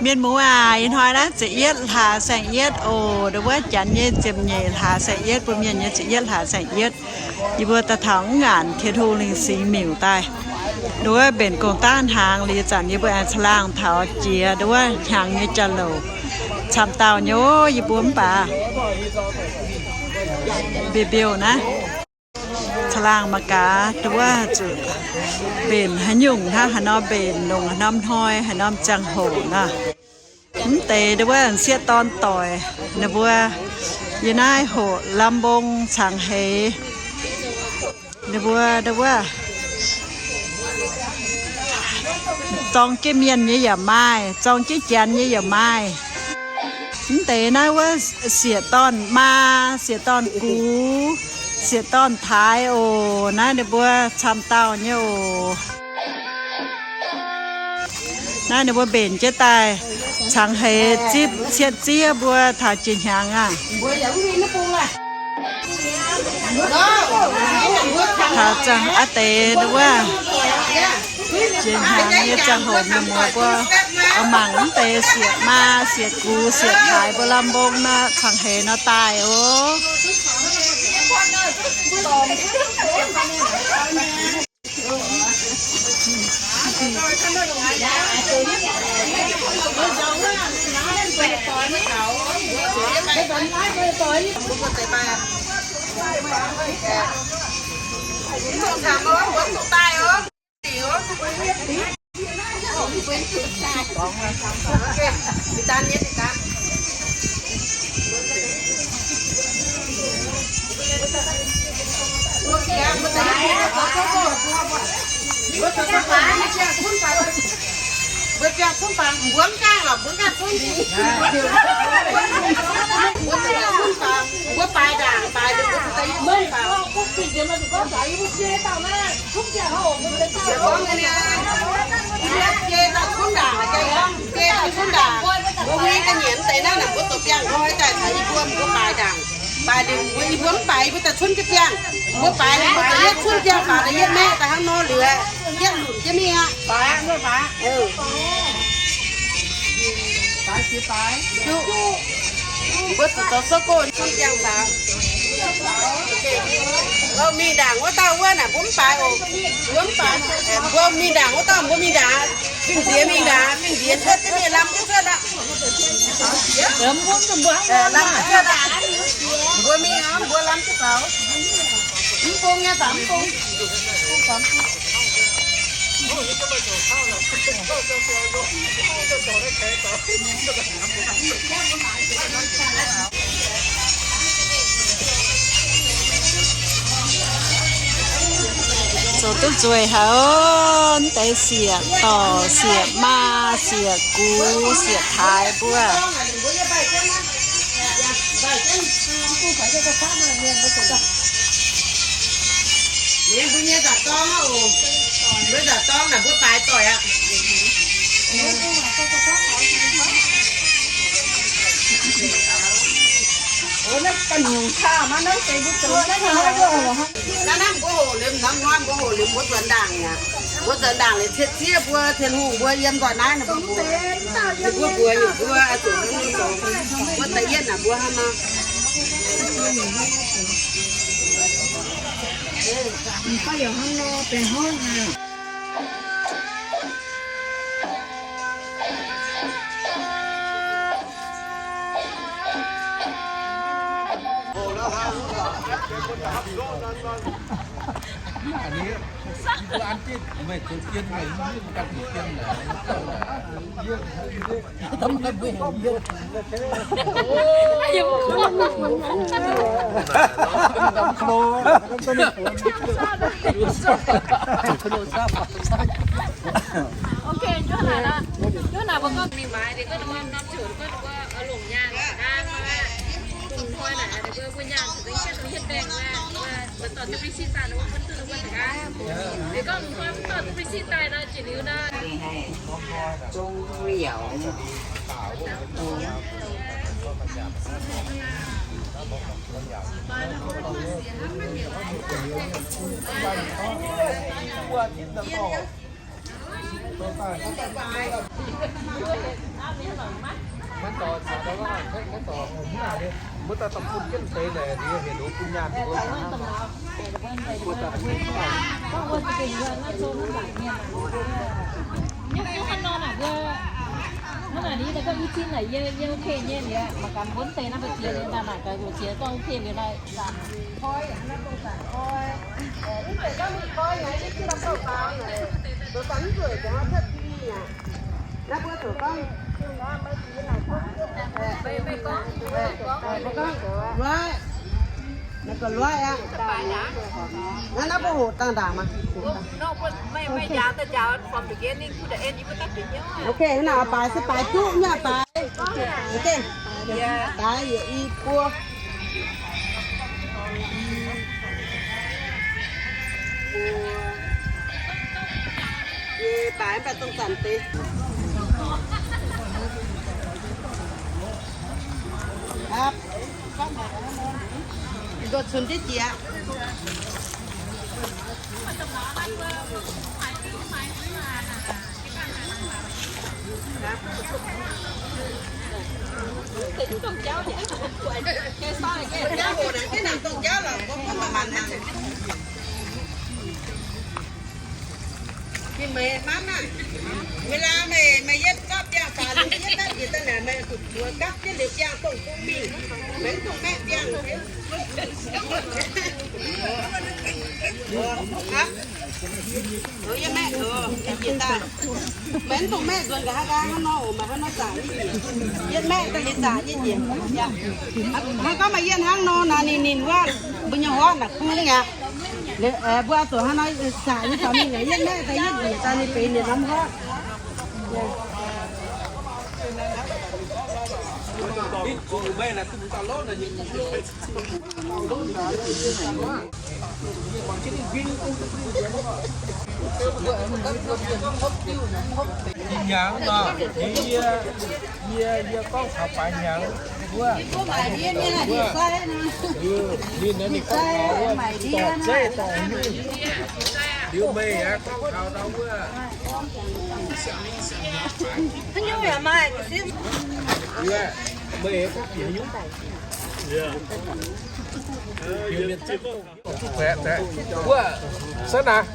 Mienh muoz aac, ih hnoi naaiv ziepc yietv hlaax saeng-yietv oc. Ndau wuov janx nyei ziepc nyeic hlaax saeng-yietv, mbuo mienh nyei ziepc yietv hlaax saeng-yietv. Yie mbuo daaih taux ngaanc Tin-Hungh Lingh Singx miuc daaih. Ndau wuov mbenc gong-daav hnaangx liuz zanc yie mbuo aengx caangh laangh taux jiex ndau wuov hnyangx nyei jauv-louc camv dauh nyei oc. Yie mbuo mv baac mbiouh mbiouh naaiv. Caangh laangh mangc gaax, ndau wuov zuqc mbenc haaix nyungc hnangv, haaix norm mbenc, longc haaix norm hnoi, haaix norm ziangh hoc nor. Mv deix ndau wuov sieqv dorn doic, ninh mbuo yiem naaiv hoqc lamh mbong cangx heix. Ninh mbuo ndau wuov zorng jienv mienh nyei yaac maaih, zorng jienv janx nyei yaac maaih. Mv deix naaiv wuov sieqv dorn maa, sieqv dorn gux, sieqv dorn taaix oc. Naaiv ninh mbuo camv dauh nyei oc. Naaiv ninh mbuo mbenc jienv daaih cangx heix zipv cietv ziev mbuo taux jiex hnyangx aqv. Taux ziangh aqv deix ndau wuov jiex hnyangx nyei ziangh hoc mienh muoz mbuo oix mangc mv deix sieqv maa, sieqv gux, sieqv taaix mbuo lamh mbong nor, cangx heix nor daaih oc. Mbuo biangh cunv baac mbuo mv gaengh lorqc, mbuo mv gaengh cunv. Mbuo biangh cunv baac mbuo baaix ndaangc, baaix liuz mbuo zuqc daaih yie cunv baac. Gorngv nyei, yie jiex daaih cunv ndaangc, jiex daaih cunv ndaangc. Mbuo huin ga'nyiec deix naaiv, mbuo zoux biangh nqoi daaih caux yie mbuo, mbuo baaix ndaangc. Baaix liuz mbuo, yie mbuo mv baaix, yie mbuo daaih cunv jienv biangh. Mbuo baaix liuz mbuo daaih yietv cunv biangh, baaix daaih yietv maeqv daaih hnangv nor liuz, yietv lunc jienv mingh aqv. Mbuo zuqc zoux sou go cunv biangh faaux. Mingh ndaangc wuov dauh wuov naaic mbuo mv baaix oc. Mbuo mv baaix. Mbuo mingh ndaangc wuov dauh mbuo mingh ndaangc. Fingx nziex mingh ndaangc, fingx nziex cuotv jienv mingh lamh jienv cuotv aqv. Lamh jienv cuotv aqv. Mbuo mingh aqv, mbuo lamh jienv faaux. Mv bung nyei baac mv bung. Zoux duqv nzueic haic oc. Mv deix sieqv dorc, sieqv maa, sieqv gux, sieqv taaix mbuo. Mbuo nyei nzaangc dorng oc. Mbuo nzaangc dorng naaic mbuo baaix doic aqv. Naaiv naaiv mbuo hoqc liemh hnoi, mbuo hoqc liemh mbuo zuonx ndaangc aqv. Mbuo zuonx ndaangc liuz cietv ziev mbuo, Tin-Hungh mbuo yiem nzoih naaiv nor, mbuo mbuox ninh mbuo, mbuo da'yietv naaic mbuo hnangv nor. Ok, njuov naaic, njuov naaic mbuo gorngv mingh maaiz, ninh gorngv ninh mbuo norm ziouc ninh gorngv ninh mbuo longc nyaanh aqv, dongh hnoi naaic ninh mbuo mbuo nyaanh zuqc dengv jienv dongh hietv baengh aqv. Ok, hnangv naaic baaix se baaix duqv nyei baaix. Ok, baaix yietc i buo. Yie baaix mv baac dongh zanc deix. Nduov cunx diqv jiex. Meih, meih, meih yietv gapv biangh faaux liuz, yietv naaiv jiex daaih naaic, meih zuqc zueiz gapv jienv liuz biangh dongh bung mingh. Meih mv dungx maeqv biangh. Ov, yie maeqv, jiex daaih. Meih mv dungx maeqv nzuonx nqa'haav nqa'haav hnangv nor oc, meih hnangv nor zaangc nyei jiex. Yie maeqv daaih liuz zaangc nyei jiex. Hnangv gorngv meih yie hnangv nor naaic, ninh ninh wuov mbuo nyei horpc naaic kungx aqv. Mbuo zuqc hnangv nor zaangc nyei caux ninh yaac yie maeqv daaih yie njiec daaih ninh benx ninh norm horpc. Ninh hnyangx nor, yie, yie, yie gorngv taux baaix hnyangx wuov, ninh naaiv ninh gorngv taux wuov, dorh zeiv dorh nyungc. Liuz meih aqv, gorngv taux ndau wuov, meih gorngv bieqc nyungc. Wuov, sanh aac.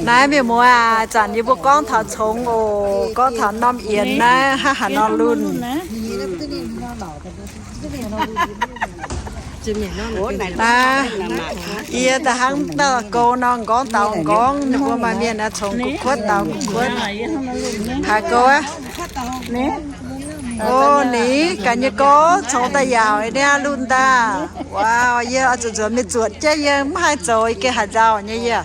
Naaiv mienh muoz aac, zanc yie mbuo gorngv taux congx oc, gorngv taux norm yienx naaiv hnangv haaix nor lunh. Naaiv yie da'hnangv dauh gouv nor, m'nqorngv daux m'nqorngv, ninh mbuo maaih mienh naaiv congx gu'kuotv daux gu'kuotv. Haaix gouv aqv? O, ninh ganh nyei gouv congx daaih yaauc niaa lunh daaih. Wow, yie oix zuqc nzuonx mingh zuotc jienv, yie mv haih zoux, yie gengh haaix nzauh nyei yie.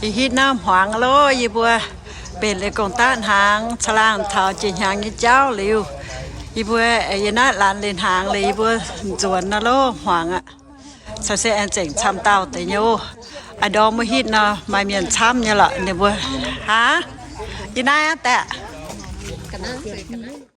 Ih hitv naaiv hmuangx loh, yie mbuo benx liuz gong-daqv hnaangx caangh laangh taux jiex hnyangx nyei jauv liuz, yie mbuo, yie naaiv laanh liuz hnaangx liuz, yie mbuo nzuonx naaiv loh hmuangx aqv. Caux se aengx zengc camv dauh deix nyei oc. A'ndorm mbuo hitv nor maaih mienh camv nyei lorqc ninh mbuo. Aav, yie naaiv aqv daeqv.